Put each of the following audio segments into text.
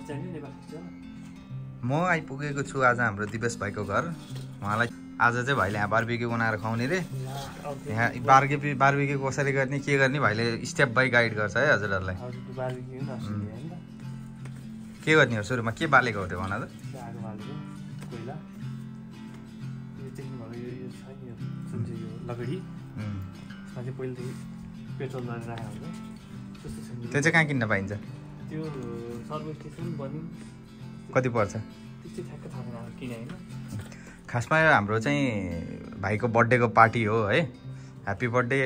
म आइपुगेको छु आज हाम्रो दिपेश भाइको घर। उहाँलाई आज चाहिँ भाइले यहाँ बारबिक्यू बनाएर खुवाउने रे। यहाँ बारबिक्यू कसरी गर्ने के गर्ने भाइले स्टेप बाई गाइड गर्छ है हजुरहरूलाई। के गर्ने हो सुरुमा के बालेको हो त्यो भन त। त्यो चाहिँ कहाँ किन्न पाइन्छ? कति पर्छ? खासमा हाम्रो चाहिँ भाइको बर्थडेको पार्टी हो है। Happy birthday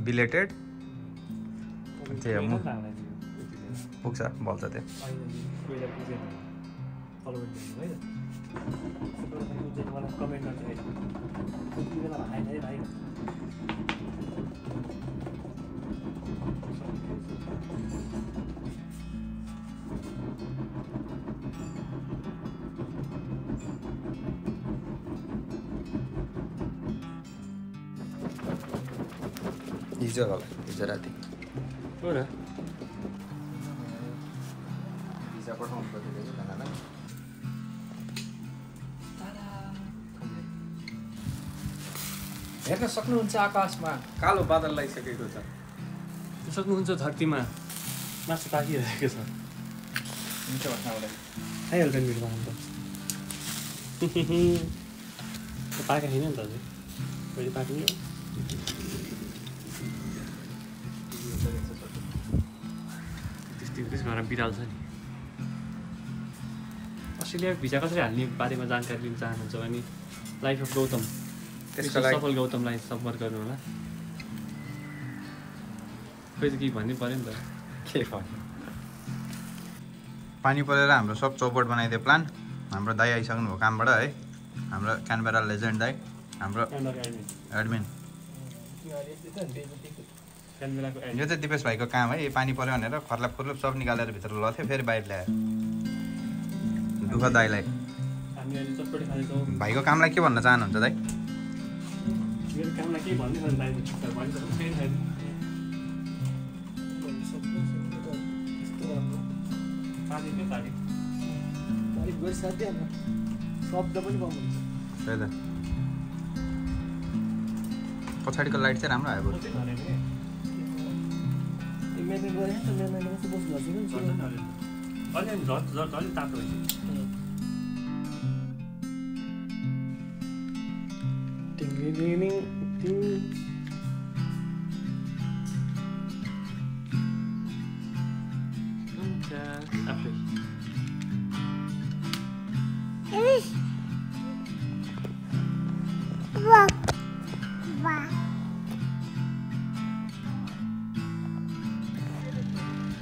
belated. पुग्छ बल्छ त्यो। हिजो होला हिजो राति हो र भिजा पठाउनु पर्यो खानालाई। हेर्न सक्नुहुन्छ आकाशमा कालो बादल लगाइसकेको छ। सक्नुहुन्छ धरतीमा मासु पाकिरहेको छ। हुन्छ भन्नालाई खाइहाल्छ नि मेरो पाक्नु त पाकेको छैन नि त अझै कहिले पाक्ने हो। त्यसमा बिराल छ नि। अस्ट्रेलिया भिजा कसरी हाल्ने बारेमा जानकारी लिन चाहनुहुन्छ भने लाइफ अफ गौतम सफल गौतमलाई सम्पर्क गर्नु होला। खोइ त के भन्नै पऱ्यो नि त। के भन्नु पानी परेर हाम्रो सब चौपट बनाइदियो प्लान। हाम्रो दाइ आइसक्नु भयो कामबाट है। हाम्रो क्यानबेरा लेजेन्ड दाइ हाम्रो एडमिन। यो चाहिँ दिपेश भाइको काम है। पानी पऱ्यो भनेर खर्लाप खुर्लुप सब निकालेर भित्र लथ्यो फेरि बाहिर ल्यायो। दुःख दाइलाई। भाइको कामलाई के भन्न चाहनुहुन्छ दाइ? पछाडिको लाइट चाहिँ राम्रो आयो।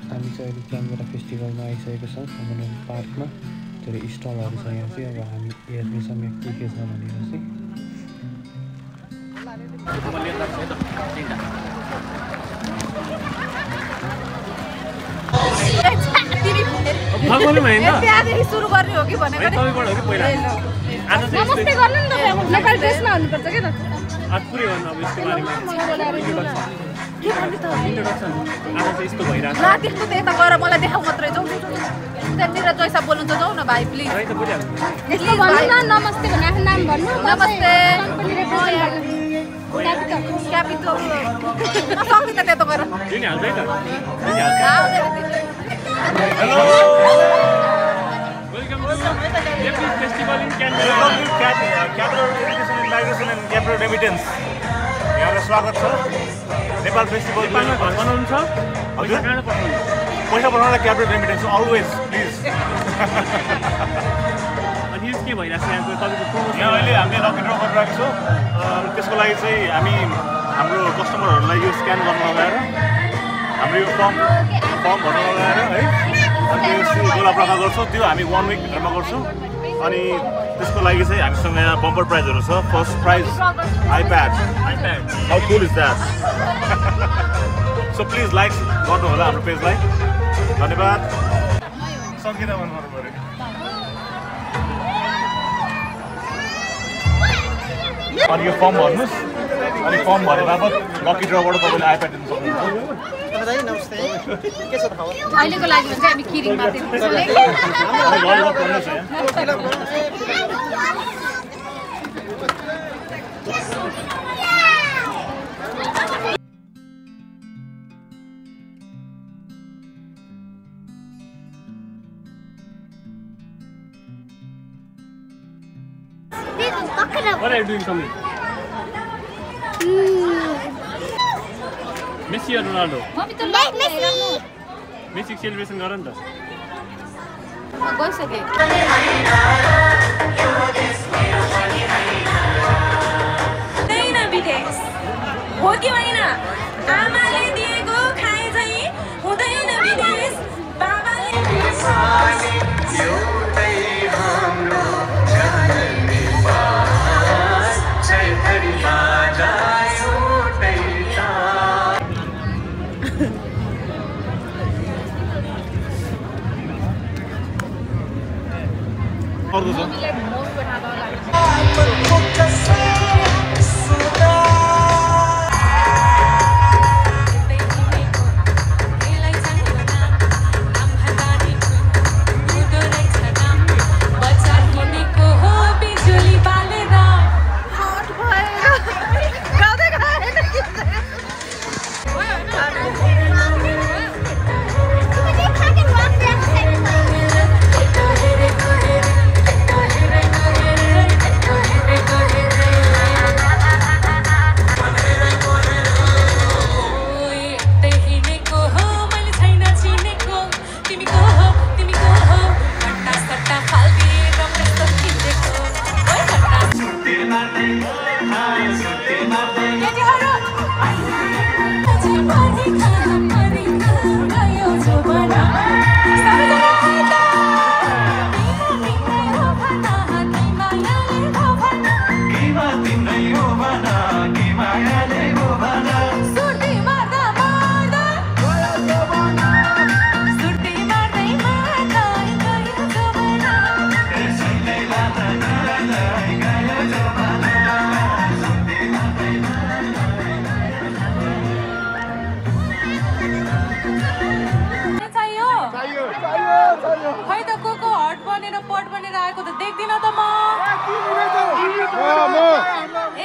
हामी चाहिँ अहिले क्यानबेरा फेस्टिभलमा आइसकेको छौँ। कमनवेल्थ पार्कमा धेरै स्टलहरू छ। यहाँ चाहिँ अब हामी हेर्नेछौँ यहाँ के छ भनेर चाहिँ। सुरु गर्ने हो कि भनेको नमस्ते गर्नु नि तपाईँ नेपाली ड्रेसमा हुनुपर्छ के त। रातिको त यता गएर मलाई देखाउ मात्रै जाउँ। त्यहाँनिर जैसा बोल्नुहुन्छ जाउँ न भाइ प्लिज। नमस्ते भने आफ्नो नाम भन्नु। नमस्ते क्यापिटल सक्दैन त्यता गएर। Festival in Canberra. Capital Education and Migration and Capital Remittance. यहाँ स्वागत छ। नेपाल फेस्टिभल बनाउनु छ। पैसा पठाउनलाई क्यापिटल रेमिटेन्स अलवेज प्लिज। अनि के भइरहेको छ यहाँको तपाईँको यहाँ अहिले हामीले लकी ड्र गरिरहेको छौँ। त्यसको लागि चाहिँ हामी हाम्रो कस्टमरहरूलाई यो स्क्यान गर्न लगाएर हाम्रो यो फर्महरू लगाएर है हामी गोला प्रकार गर्छौँ। त्यो हामी 1 विक भित्रमा गर्छौँ। अनि त्यसको लागि चाहिँ हामीसँग यहाँ बम्पर प्राइजहरू छ। First prize iPad. How cool is that? So please like गर्नु होला हाम्रो पेजलाई। धन्यवाद। सङ्गीता भन्नु पर्यो। अनि यो फर्म भर्नुहोस्। अनि फर्म भरे बापत लकी ड्रबाट तपाईँले आइप्याड दिनु सक्नुहुन्छ अहिलेको लागि भने चाहिँ हामी किरिङ मात्रै दिन्छौँ है। What are you doing, Tommy? Messi or Ronaldo? Mummy त Messi Messi celebration गर नि त। गइसके। हुँदैन विदेश हो कि होइन आमाले दिएको खाए झै हुँदैन विदेश बाबाले अर्को छ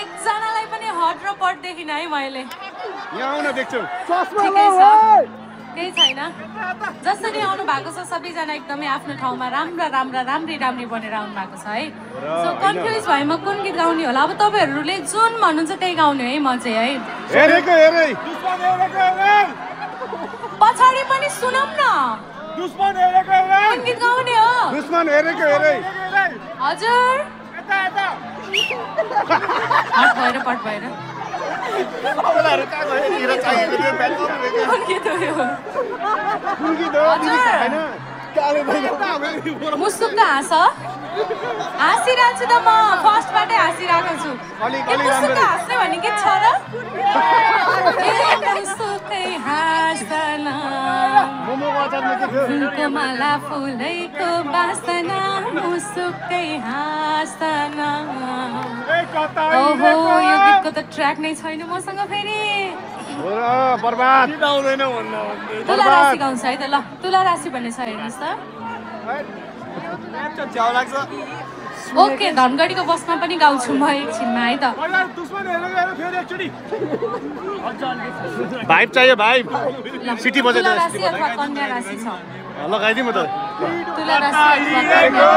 एकजनालाई पनि हट र पट देखिन है मैले यहाँ आउन देख्छौ केही छैन जसरी आउनु भएको छ सबैजना एकदमै आफ्नो ठाउँमा राम्री बनेर आउनु भएको छ है सो कन्फ्युज भएमा कुन गीत गाउने होला अब तपाईँहरूले जुन भन्नुहुन्छ त्यही गाउने है म चाहिँ है पछाडि पनि सुनौँ न कुन गीत गाउने हो हजुर पट भएर मुसुक्क हाँस हाँसिरहेको छु त म फर्स्टबाटै हाँसिरहेको छु मुसुक्क हाँस्ने भन्ने के छ र मुसुक्कै हाँस्दैन फुलको माला फुलैको बासना मुसुक्कै हाँस्दैन ओहो यो गीतको त ट्र्याक नै छैन मसँग फेरि तुला राशि गाउँछ है त ल तुला राशि भन्ने छ हेर्नुहोस् त ओके धनगढीको बसमा पनि गाउँछु म एकछिनमा है त भाइब चाहियो भाइब सिटी बजे तुला राशि अथवा कन्या राशि छ लगाइदिउँ म त तुला राशि अथवा कन्या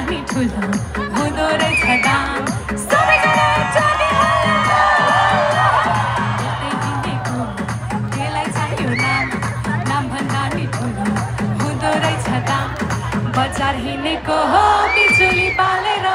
नि ठुलो हुँदो रहेछ दाम सबैजना एकचोटि यतै हिँडेको त्यसलाई चाहियो नाम भन्दा नि ठुलो हुँदो रहेछ दाम बजार हिँडेको हो बिजुली बालेर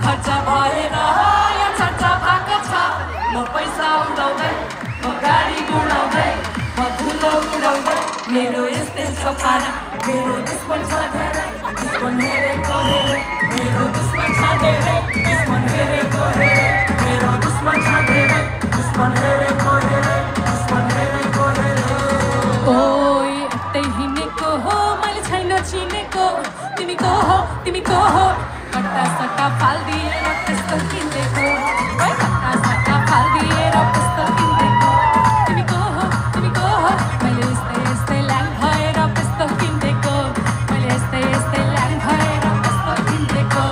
खर्च भएन यो चर्चा भएको छ म पैसा उडाउँदै म गाडी गुडाउँदै म धुलो उडाउँदै मेरो यस्तै छ पारा मेरो दुश्मन छ धेरै दुश्मन हेरेको हेरे मेरो दुश्मन छ धेरै दुश्मन हेरेको हेरे मेरो दुश्मन छ धेरै दुश्मन हेरेको हेरे दुश्मन हेरेको हेरे ओइ यतै हिँडेको हो मैले छैन चिनेको तिमी को हो कट्टा सट्टा फालिदिएर पिस्तल किनेको कट्टा सट्टा फालिदिएर पिस्तल किनेको तिमी को हो मैले यस्तै ल्याङ भएर पिस्तल किनेको मैले यस्तै ल्याङ भएर पिस्तल किनेको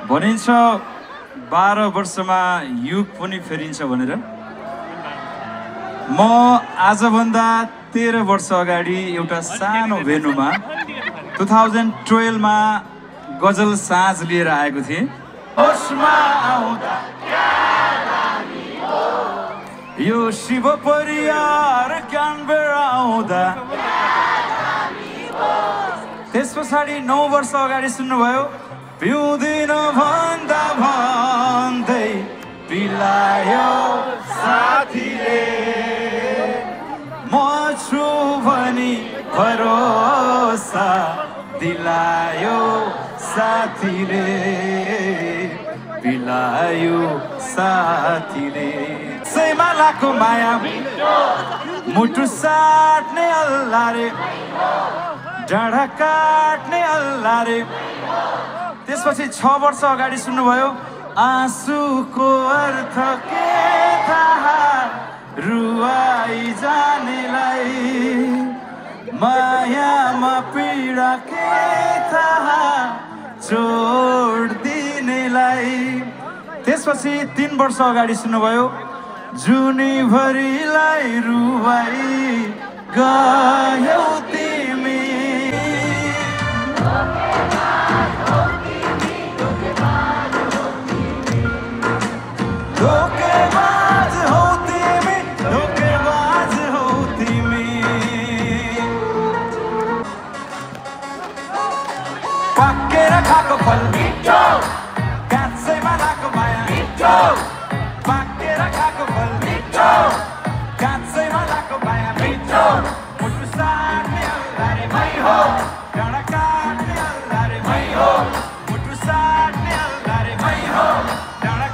भनिन्छ 12 वर्षमा युग पनि फेरिन्छ भनेर म आजभन्दा 13 वर्ष अगाडि एउटा सानो भेन्यूमा 2012 मा गजल साँझ लिएर आएको थिएँ यो शिव परियार क्यानबेर आउँदा त्यस पछाडि 9 वर्ष अगाडि सुन्नुभयो पिउँदिन भन्दा भन्दै पिलायो साथीले म छु भनी भरोसा दिलायो साथीले पिलायो साथीले सैमालाको माया मुटु साट्ने अल्लारे डाँडा काट्ने अल्लारे त्यसपछि 6 वर्ष अगाडि सुन्नुभयो आँसुको अर्थ के थाहा रुवाई जानेलाई मायामा पीडा के थाहा छोड दिनेलाई त्यसपछि 3 वर्ष अगाडि सुन्नुभयो जुनीभरिलाई रुवाई गयौ तिमी धोकेबाज हौ तिमी धोकेबाज हौ तिमी पाकेर खाएको फल मिठो काँचैमा लाको माया मिठो पाकेर खाएको फल मिठो काँचैमा लाको माया मिठो मुटु साट्ने अल्लारे मै हो डाँडा काट्ने अल्लारे मै हो मुटु साट्ने अल्लारे मै हो डाँडा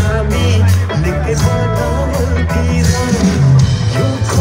हामी निकै बनाउँदिन यो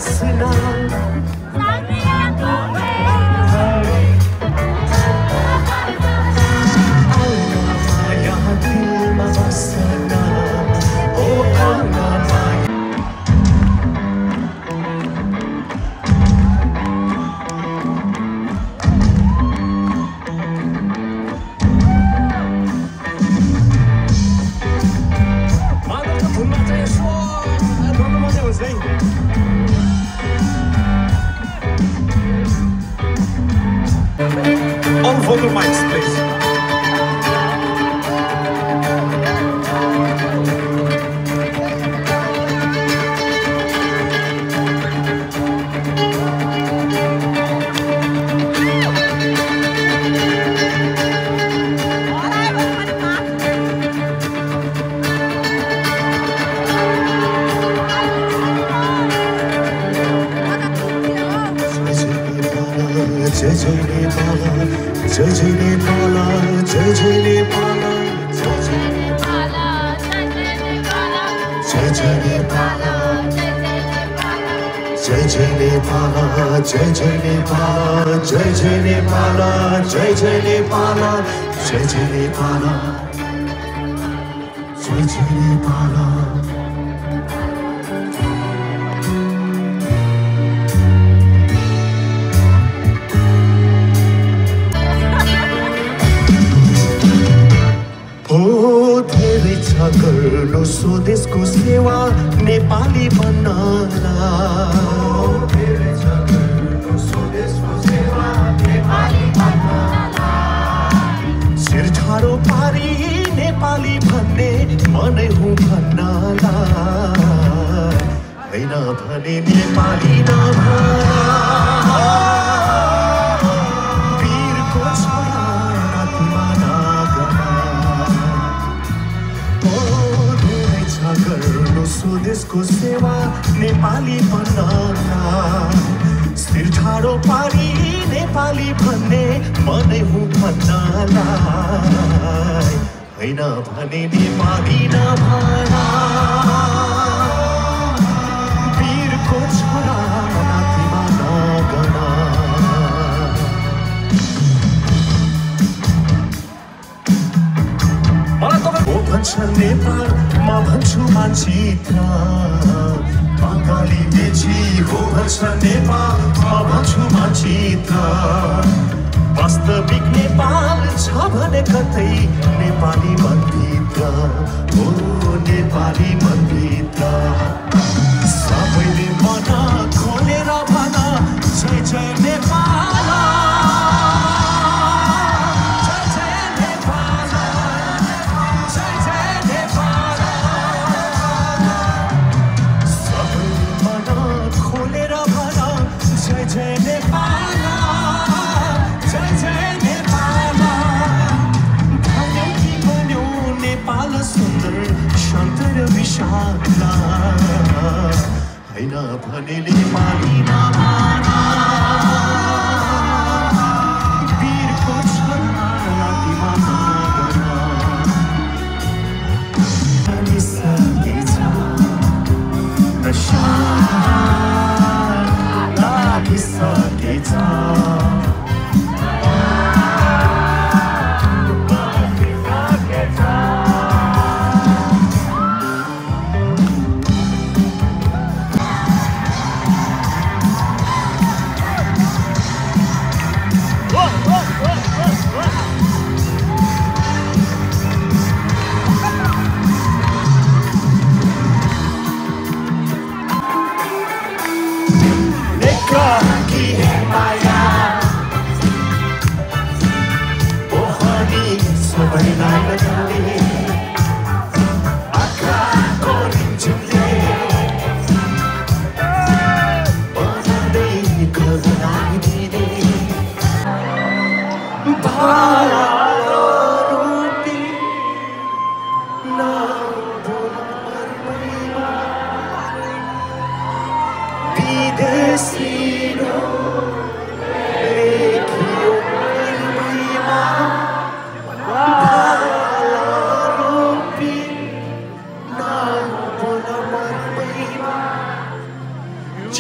बस्न यहाँ दिलमा बस्न ओ आउन माया All vocal mics, please. जय जय नेपाल जय जय नेपाल जय जय नेपाल जय जय नेपाल जय जय नेपाल जय जय नेपाल जय जय नेपाल जय जय नेपाल जय जय नेपाल जय जय नेपाल जय जय नेपाल गर्नु स्वदेशको सेवा नेपाली बन्नला शिर ठाडो पारी नेपाली भन्ने मनै हुँ भन्नला हैन भने नेपाली नभना वीरको छोरा नातिमा नगना गर्नु स्वदेशको सेवा नेपाली बन्नला शिर ठाडो पारी नेपाली भन्ने मनै हुँ भन्नलाई हैन भने नेपाली नभना वीरको छोरा नातिमा नगना ओ भन्छ नेपाल म भन्छु मानचित्र बङ्गाली बेची हो भन्छ नेपाल म भन्छु मानचित्र वास्तविक नेपाल छ भने कतै नेपाली मनभित्र हो नेपाली मनभित्र सबैले मन खोलेर भन जय जय नेपाल हैन भने नेपाली नभना वीरको छोरा नातिमा नगना लागिसकेछ नशा लागिसकेछ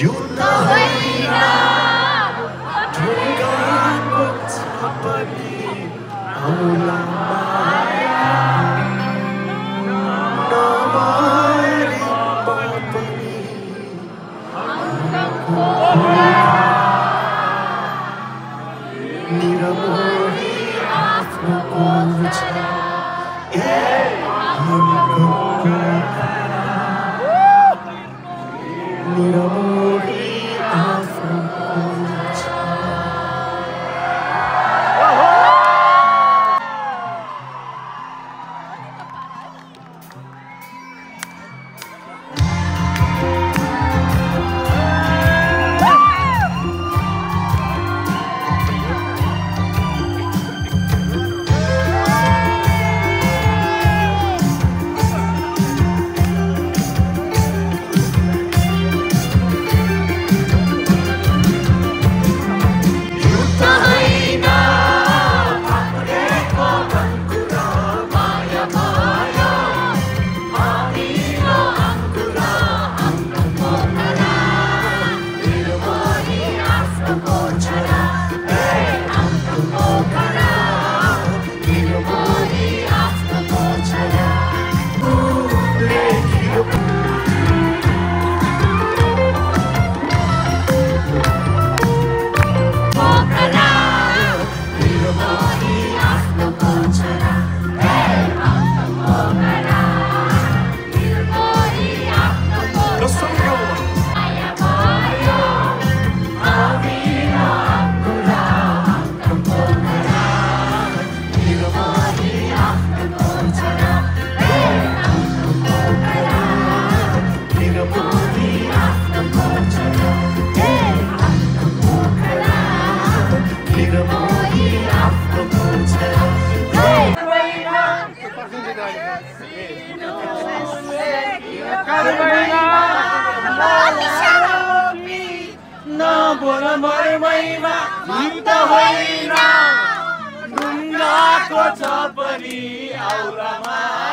जिउन होइन ढुङ्गाको छपनी आउला माया नमरी पनि निरमोही आफ्नो कोच निरमोही आफ्नो कोच नबोल मरमैमा हित होइन ढुङ्गाको छ पनि आउला माया